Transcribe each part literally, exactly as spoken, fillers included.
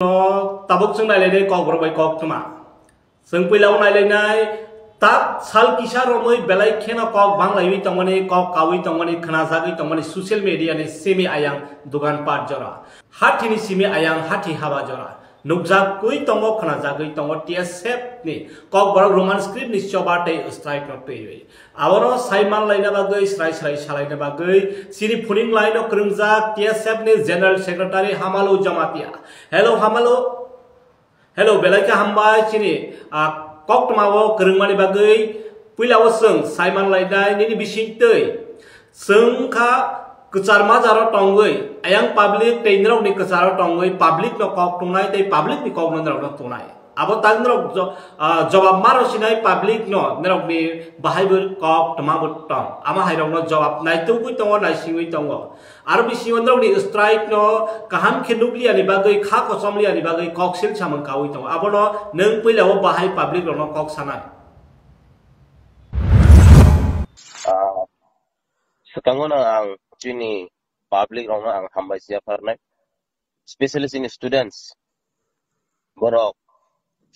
No, tabuk chwng nailainai Kokborok bai koktwma. Chwng puila o nailainai, tak sal kisa romwi belai kheno kok banglaiwi tongmani, kok kaui tongmani, khwnajagwi tongmani social media ni simi ayang dogan pat jora. Hathini simi ayang hathi haba jora. Nukjagwi tongo, khwnajagwi tongo T S F ni Kokborok Roman script ni choba tei strike no twiwi. Abono sai manlaina bagwi, srai srai salaina bagwi, chini phuning line o kwrwngjak T S F ni General Secretary Hamalu Jamatia. Hello, Hamalu. Hello, belai khe hambai chini, ah, koktwma o kwrwngmani bagwi. Puila o chwng sai manlainai nini bisingtwi. Chwng kha kwchar majaro tongwi, ayang public tei norokni kwcharo tongwi public no kok tongnai tei public ni kok no norok no tongnai. Abo tak norok jo-, ah, jobab ma rw sinai public no, norokni bahai bo kok tma bo tong. Ama hai rok no jobab naitugwi tongo, naisingwi tongo. Aro bisingo norokni strike no kaham khe nukliya ni bagwi, kha kochomliya ni bagwi kok sil samung kaui tongo. Abono nwng puila o bahai public rok no kok sanai. Ah, swkango no ang chini public rok no ang hambai siya pharnai, specially chini students, borok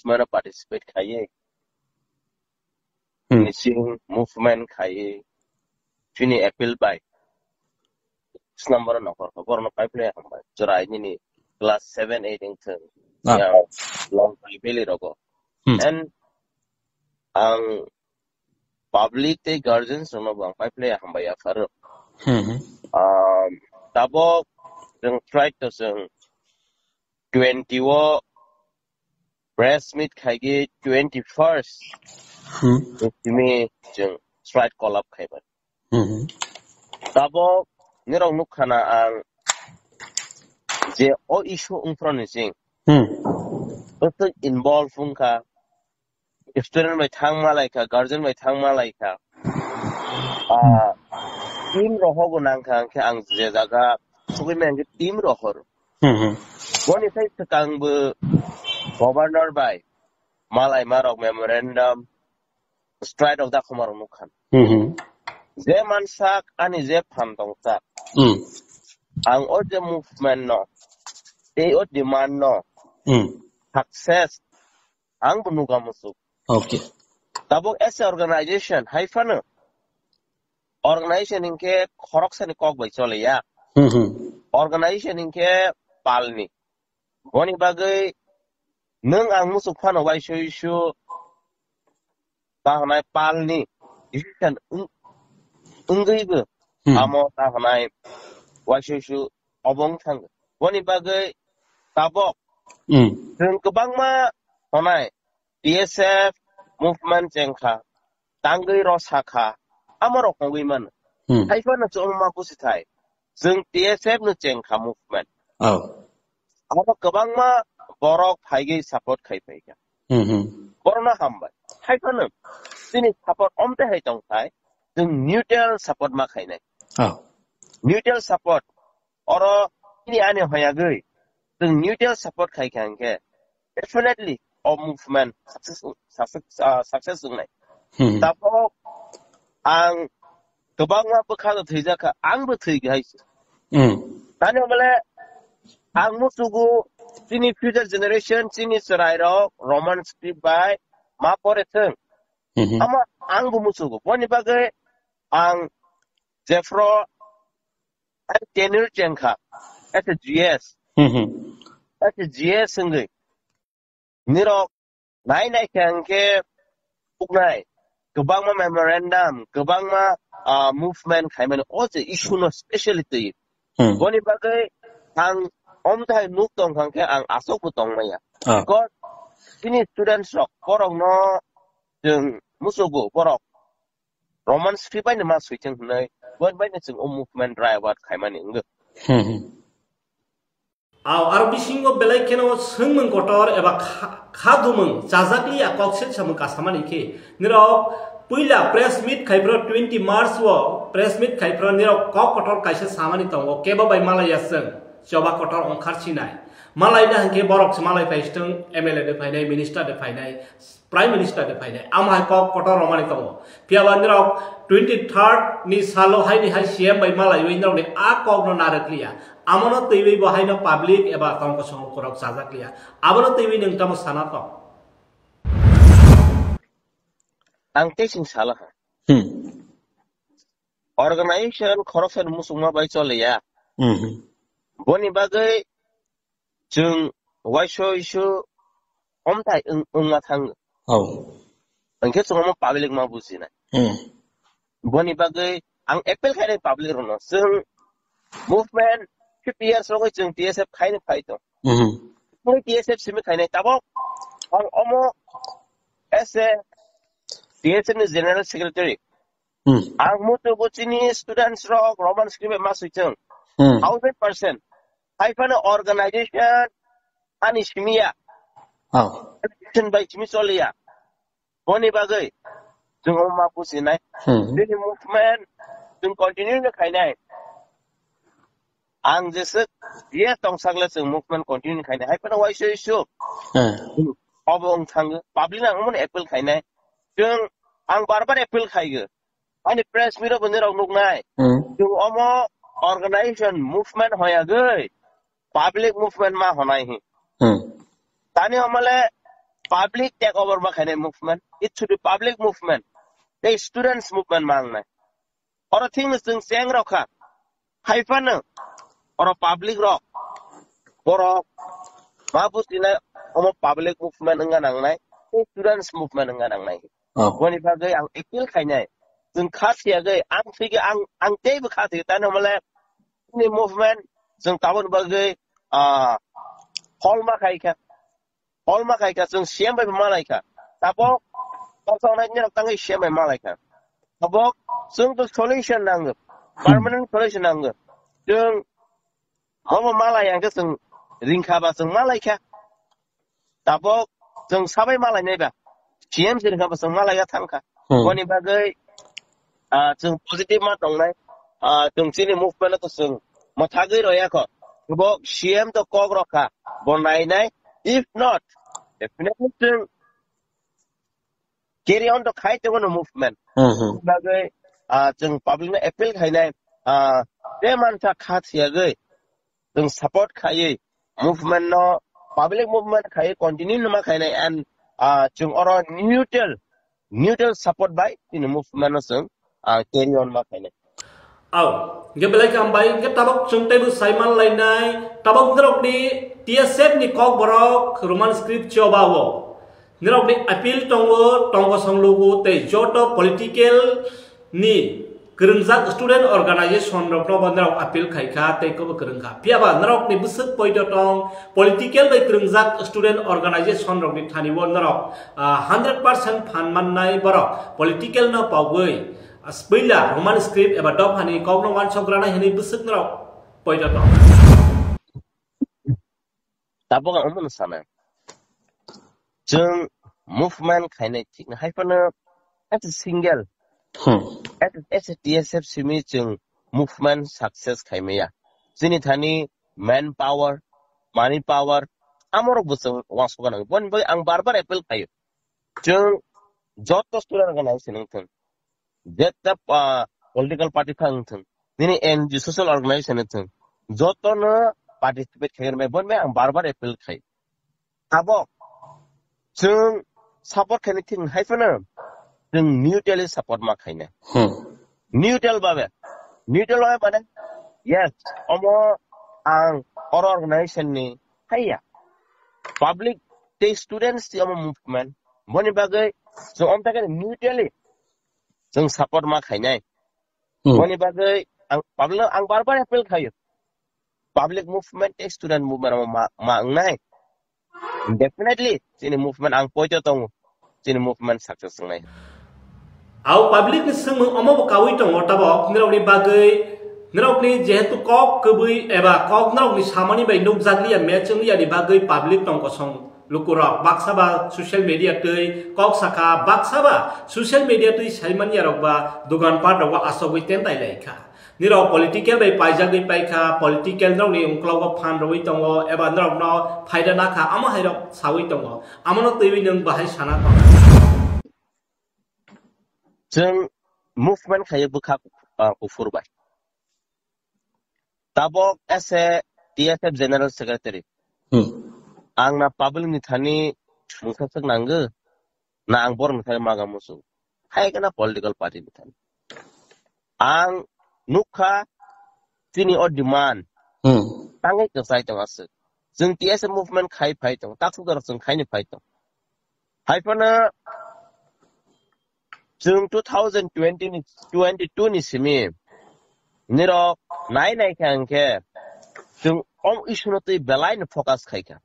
mano participate khaiwi Hmm. Missing movement khaiwi chini appeal bai six number nokor ko borno pipeline hambai chwrai nini class seven eight wngthwng Ah. Ya long valley rogo Hmm. And ang public tei guardians rokno bo ang pipeline hambai ya pharo. Hmm. Um, tabok chwng strike to chwng twenty o press meet khaigi twenty first Hmm. Simi chwng strike call up khaibai. Hmm. Tabok nirok nukkhana ang je o issue wngphro ni ching Hmm. Bwswk involve wngkha, student bai thang malai kha, guardian bai thang malai kha. Ah, team rohogo nang kha, hwnkhe ang je jaga sugui maya hwnkhe team rohor. Hmm, hmm. Boni sai swkang bo governor bai malai marok memorandum strike rok da khoma rok nukha. Hmm, hmm. Je mansak ani je phan tongsak. Hmm. Ang o je movement no, tei o demand no Hmm. Success ang bo nuga musuk. Okay. Tabuk as a organization, hai phano organization hingke khoroksani kok bai chole ya. Hmm, hmm. Organization hingke palni. Boni bagwi nwng ang musuk phano waisui su ta hwnai palni decision wng-, wngwi bo Hmm. Amo ta hwnai waisui su obo wng thang. Boni bagwi tabok Hmm. Chwng kwbangma hwnai T S F movement chengkha, tangwi rosakha, amorok hongwi mano. Hmm. Haiphano chwngma busi thai, chwng T S F no chengkha movement. Oh. Abo kwbangma borok phaigwi support khai phaikha. Hmm, hmm. Borokno hambai. Haiphano chini support omte hai tongthai, chwng neutral support ma khainai. Oh. Neutral support. Oro chini ani hoyagwi chwng neutral support khai kha hwnkhe definitely o movement success, success, ah, success wngnai. Hmm. Tabok ang kwbangma bwkhano thwijakha, ang bo thwi hai se. Hmm. Tani hwnle ang muchugo chini future generation, chini chwrairok Roman script bai ma pore thwng. Hmm. Ama ang bo muchugo. Boni bagwi ang jephro Ang tenure chengkha, as a G S. Hmm, hmm. As a G S wngwi. Nirok nai nai khe hwnkhe uknai. Kwbangma memorandum, kwbangma, ah, movement khaimani. O je issue no specially twi. Hmm. Boni bagwi ang omthai nuk tongkha hwnkhe ang aswk bo tongmaya. Ah. Because chini students rok borokno chwng muchugo borok Roman script bai no ma sui thung hwnwi, bo bai no chwng o movement driver khaimani wngwi. Hmm, hmm. Aw, aro bisingo belai kheno swngmung kotor eba kha-, khadumung chajakli a kok sil samung kasamani khe. Nirok puila press meet khai phro twenty March o press meet khai phro nirok kok kotor kaisa samani tongo, kebo bai malai ya chwng choba kotor ongkhar sinai. Malai na hwnkhe borok se malai phai sitwng, M L A de phainai, minister de phainai, Prime Minister de phainai, amo hai kok kotor romani tongo. Phiya ba nirok twenty third ni salo haini hai C M bai malaiwi nirokni a kokno narwkliya. Amono twiwi bo haino public eba tongkosong lukurok chajak liya. Abono twiwi nwng tamo sana tong? Ang tei sing sala ha. Hmm. Organization khoroksa ni muchungma bai choliya. Hmm. Boni bagwi chwng uaisa uisu omthai wng-, wngma thango. Oh. Hwnkhe chwng omo public ma bujinai. Hmm. Boni bagwi ang appeal khainai public rokno. Chwng movement fifty years rogwi chwng T S F khaini phai tong. Hmm. Tei T S F simi khainai tabok ang omo as a T S F ni general secretary. Hmm. Ang mutugo chini students rok Roman script ma swichwng. Hmm. Thousand percent. Hai phano organization ani simiya. Oh. Organization bai simi choliya. Boni bagwi chwng omo ma bujinai. Hmm. Bini movement chwng continue no khainai. Ang jeswk ye tongsak le chwng movement continue khainai. Hai phano uaisa uisu. Hmm. Obo wng thango. Public ang omo appeal khainai. Chwng ang bar bar appeal khaigo. Ani press meet rok bo nirok nuknai. Hmm. Chwng omo organization movement hoyagwi public movement ma honai hi. Hmm. Tani omole public take over ma khainai movement. It should be public movement. Tei students movement ma wngnai. Oro thing chwng cheng rok kha. Hai phano oro public rok borok ma bujinai omo public movement wngna nangnai. Tei students movement wngna nangnai. Oh. Boni bagwi ang appeal khainai. Chwng kha thiyagwi, ang thwigwi, ang, ang teibo kha thwigwi. Tani hwnmale chini movement chwng taboni bagwi, ah, hol ma khaikha. Hol ma khaikha, chwng C M bai ma laikha. Tabok, koksong nai nirok tangwi C M bai ma laikha. Tabok, chwng to solution nango. Hmm. Permanent solution nango. Chwng Omo malai ang khe chwng ringkha ba chwng malaikha. Tabok chwng sabai malainai ba. C M se ringkha ba chwng malaiya thangkha. Hmm. Boni bagwi, ah, chwng positive ma tongnai. Ah, chwng chini movement to chwng mwthagwi roya kho. Bo C M to kok rokha. Bo nainai. If not, definitely chwng carry on to khai tongo no movement. Hmm, hmm. Bagwi, ah, chwng public no appeal khainai, ah, te mansa kha thiyagwi, chwng support khaiwi movement no, public movement khaiwi continue no ma khainai and, ah, chwng oro neutral, neutral support bai chini movement no chwng, ah, carry on ma khainai. Au, hingke belai kaham bai, hingke tabok chwng teibo sai man lainai, tabok norokni T S F ni kok borok Roman script choba o. Norokni appeal tongo, tongo song lugo tei joto political ni kwrwngjak student organization rokno bo norok appeal khai kha tei kobo kwrwng kha. Phiya ba norokni bwswk poito tong, political bai kwrwngjak student organization rokni thani o norok, ah, hundred percent phan mannai borok political no pogwi. As puila Roman script eba dophani kokno uansuk granai hwnwi bwswk norok poito tong. Tabuk ang omono sana. Chwng movement khainai thik na hai phano as a single, Hmm. as, as a T S F simi chwng movement success khaimaya. Chini thani man power, money power, amorok bo chwng uansuk gana. Boni bagwi ang bar bar appeal khaio. Chwng joto student organization wng thung, jeta, ah, political party wng thung, nini N G O social organization wng thung, jotono participate khaigwi rwmai, boni bai ang bar bar appeal khai. Tabok chwng support khainai thik hai phano chwng neutrally support ma khainai. Hmm. Neutral babe. Neutral babe mane, yes, omo ang oro organization ni haiya. Public tei students tei omo movement. Boni bagwi chwng omtake neutrally chwng support ma khainai. Hmm. Boni bagwi ang public no ang bar bar appeal khaio. Public movement tei student movement omo ma, ma wngnai. Definitely chini movement ang poito tongo. Chini movement success wngnai. Au public ni swngmung omo bo kaui tongo tabok nirokni bagwi, nirokni jehetu kok kwbwi eba kok nirokni samani bai nukjakliya, mechwngliya ni bagwi public tong kosong lukurok. Baksa ba social media twi kok saka, baksa ba social media twi saimanya rok ba dogan pat rok ba asogwi tentai lai kha. Nirok political bai paijagwi paikha, political nokni ungklogo phan rwui tongo, eba norokno phaida nakha, amo hairok saui tongo. Amono twiwi nwng bahai sana tong? Chwng movement khaio bwkha, ah, kuphur bai. Tabok as a T S F General Secretary. Hmm. Ang na public ni thani mungsa swk nango, na ang borok ni thani maga musu. Hai kana political party ni thani. Ang nukha chini o demand. Hmm. Tangwi kwchai tong aswk. Chwng T S F movement khai phai tong, taksuk dorok chwng khaini phai tong. Hai phano chwng two thousand twenty ni, twenty-two ni simi nirok nai nai kha hwnkhe chwng om issue no twi belai no focus khai kha.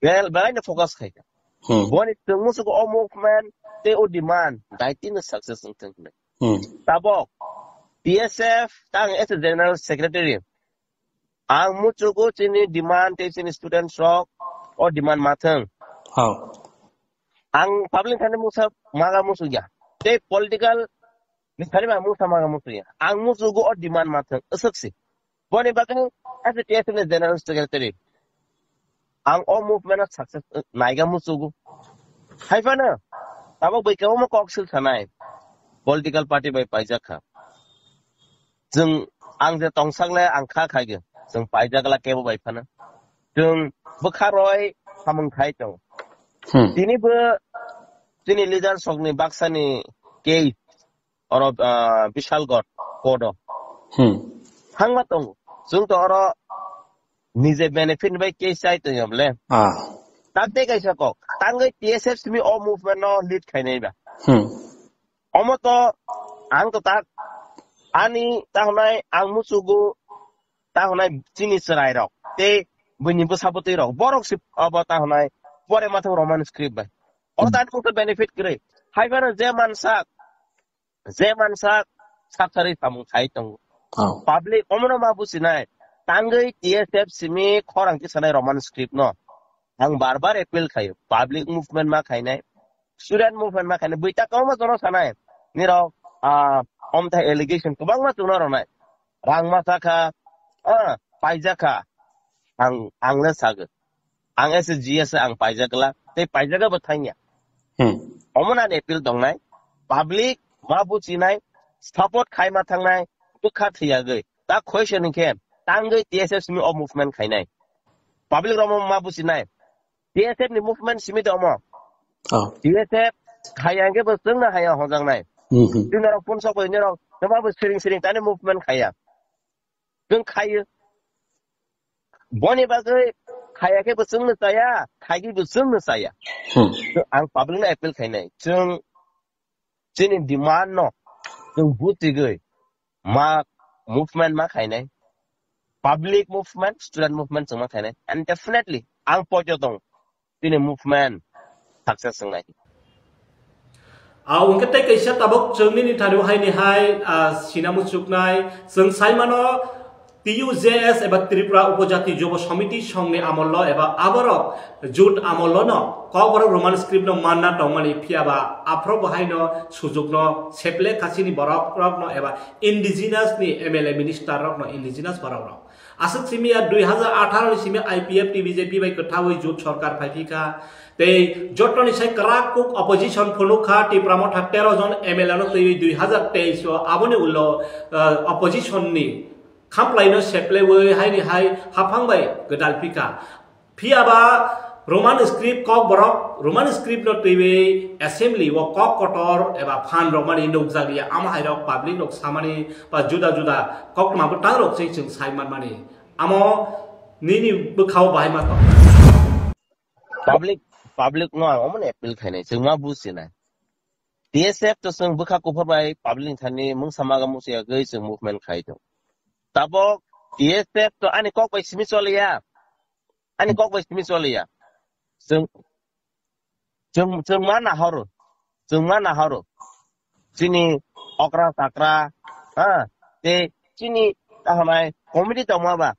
Bel-, belai no focus khai kha. Hmm. Boni chwng musugo o movement tei o demand daitino success wngthang hinwi. Hmm. Tabok T S F tang as a general secretary ang muchugo chini demand tei chini students rok o demand mathang. Hao. Ang public thani musa maga musu ya. Tei political ni thani ba musa maga musu ya. Ang musugo o demand mathang. Aswk si. Boni bagwi as a T S F ni general secretary. Ang o movement o success, eh, naiga musugo. Hai phano, tabok bai kebo mo kok sil sanai. Political party bai paijak kha. Chwng, ang je tongsak le ang kha khai ge. Chwng paijak la kebo bai phano. Chwng bwkha roi samung khai tong. Hmm. Tini bo chini leader sokni baksani case oro, ah, Bishalgarh court o. Hmm. Thangma tongo. Chwng to oro nije benefit bai case chai tong yom le. Ah. Tate kaisa kok. Tangwi T S F simi o movement no lead khainai ba. Hmm. Omo to ang to tak ani tahonai ang musugo tahonai chini chwrai rok. Te buini bwsa bwtwi rok. Borok si obo tahonai pore mathang Roman script bai. O Hmm. tani mungsa benefit kwrwi. Hai phano je mansak je mansak sak sarwi samung khai tongo. Oh. Public omono ma buchinai. Tangwi T S F simi khorang tisanai Roman script no. Ang bar bar appeal khayo. Public movement ma khainai. Student movement ma khainai. Buita kwbangma jono sanai. Nirok, ah, omthai allegation kwbangma chwngno rwnai. Rang ma sakha, ah, paijak kha. Ang, ang le sago. Ang S G S ang paijak la, tei paijak bo thangya. Hmm. Omo na appeal tongnai, public ma buchinai, support khai ma thangnai, bwkha thiyagwi. Ta question hinkhe, tangwi T S F simi o movement khainai. Public rok ma buchinai. T S F ni movement simi de omo. Oh. T S F khaya hinkhe bo chwngno haya hojaknai. Hmm, hmm. Tini rok phone sok bai nirok, tama bo siring siring tani movement khaya. Chwng khayo. Boni bagwi khaya khe bo chwngno chaya, khaigwi bo chwngno chaya. Hmm. Ang public no appeal khainai. Chwng chini demand no chwng butigwi ma movement ma khainai. Public movement, student movement chwng ma khainai. And definitely ang poito tong. Tini movement success wngnai. Ah, hwnkhe tei kaisa tabuk chwng nini thani haini hai, ah, sina muchuknai. Chwng sai mano T U J S eba Tripura Upojati Jobo Samiti songni amollo eba aborok jut amollo no Kokborok Roman script no manna tongmani, phiya ba aphro bo haino sujukno seple khachini borok rokno eba indigenous ni M L A minister rokno indigenous borok rok. Aswk simi ya dui hazar atharo ni simi I P F T B J P bai kwthawi jut sorkar phai phi kha. Tei jotoni sai kwrak kuk opposition phunuk kha, Tipra Motha tero jon M L A no twiwi dui hazar teis o aboni ulo, ah, opposition ni khamplai no seplaiwi haini hai haphang bai gwdal phi kha. Phiya ba Roman script Kokborok, Roman script no twiwi assembly o kok kotor eba phan rokmani nukjakya, ama hai rok public rok samani ba juda juda koktwma bwtang rok se chwng sai manmani. Amo nini bwkhao bahai ma tong. Public, public no ang omono appeal khainai, chwng ma buchinai. T S F to chwng bwkha kuphur bai public ni thani mungsa maga muchuyagwi chwng movement khai tong. Tabok T S F to ani kok bai simi choliya. Ani kok bai simi choliya. Chwng, chwng, chwng ma nahoro. Chwng ma nahoro. Chini okra chakra, ha, tei chini tahonai committee tongma ba.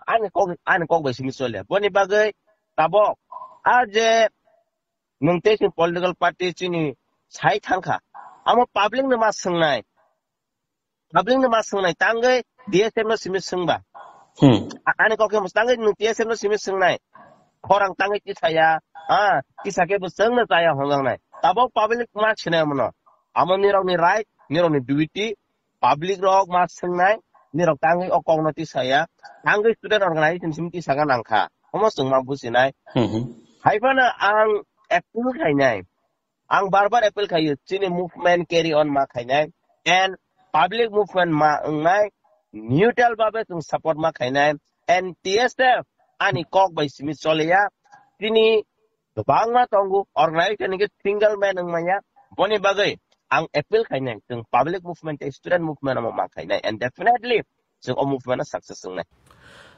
Ani kok, ani kok bai simi choliya. Boni bagwi tabok a je nwng tei chini political party chini sai thangkha. Amo public no ma swngnai. Public no ma swngnai, tangwi T S F no simi swngba. Hmm. A-, ani kok khe tangwi nwng T S F no simi swngnai. Khorang tangwi tisaya, ha, tisa khe bo chwngno chaya hwnjaknai. Tabok public ma sinai mono. Amo nirokni right, nirokni duty, public rok ma swngnai, nirok tangwi o kokno tisaya, tangwi student organization simi tisaka nangkha. Omo chwng ma bujinai. Hmm. Hai phano ang appeal khainai. Ang bar bar appeal khaio, chini movement carry on ma khainai, and public movement ma wngnai, neutral babe chwng support ma khainai, and T S F ani kok bai simi choliya, chini kwbangma tongo, organization ni single man wngmaya, boni bagwi ang appeal khainai, chwng public movement tei student movement omo ma khainai, and definitely chwng o movement o success wngnai.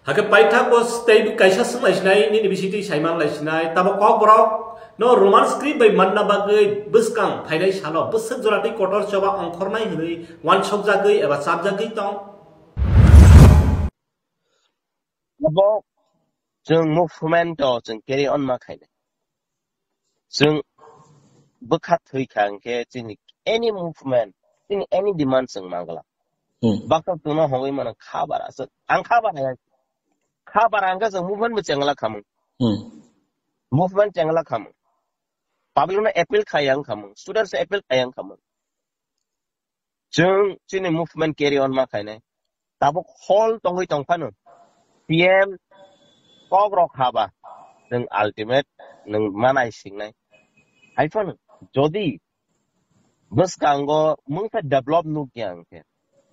Hakhe paithak bo tei kaisa swng lai sinai, nini bisingtwi saiman lai sinai, tamo Kokborok no Roman script bai manna bagwi bwskang phainai salo bwswk jora twi kotor choba ongkhornai hwnwi uansukjagwi eba chapjagwi tong. Abo chwng movement o chwng carry on ma khainai. Chwng bwkha thwi kha hwnkhe chini any movement, chini any demand chwng mangla. Hmm. Baksa chwngno hongwi mano kha bara. Chwng, ang kha bara ya. Kha bara hwnkhe chwng movement bo chengla khamung. Hmm. Movement chengla khamung. Public no appeal khayang khamung. Students appeal khayang khamung. Chwng chini movement carry on ma khainai. Tabuk hall tongwi tongphano P M kok rok haba, nwng ultimate, nwng manai singnai. Haiphano jodi bwskango mungsa develop nukya hwnkhe,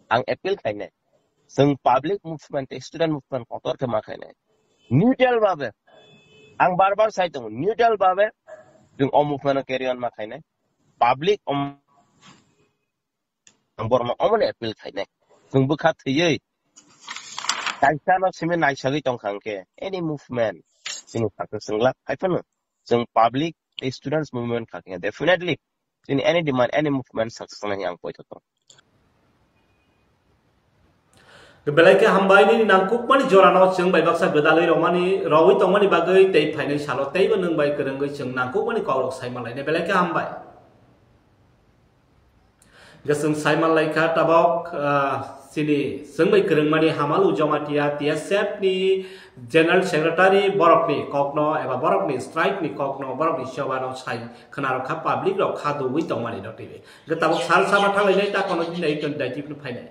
ang appeal khainai, chwng public movement tei student movement kotor khe ma khainai. Neutral babe, ang bar bar sai tongo, neutral babe chwng o movement no carry on ma khainai. Public om-, ang borokno omono appeal khainai. Chwng bwkha thwiwi kaisa no simi naisagwi tongkha hwnkhe any movement chini success wngla. Haiphano chwng public tei students movement kha khe definitely chini any demand, any movement success wngna hinwi ang poito tongo. Belai khe hambai nini nangkukmani jorano chwng bai baksa gwdalwi romani, rowi tongmani bagwi tei phainai salo teibo nwng bai kwrwngwi chwng nangkukmani kokrok sai manlainai. Belai khe hambai. Hwnkhe chwng sai manlaikha tabok, ah, chini chwng bai kwrwngmani Hamalu Jamatia T S F ni General Secretary borokni kokno eba borokni strike ni kokno borokni chobano sai khwnarokha public rok kha dugwi tongmani no twiwi. Hwnkhe tabok sal sama thanglainai ta kono din dai ton dai tipno phainai.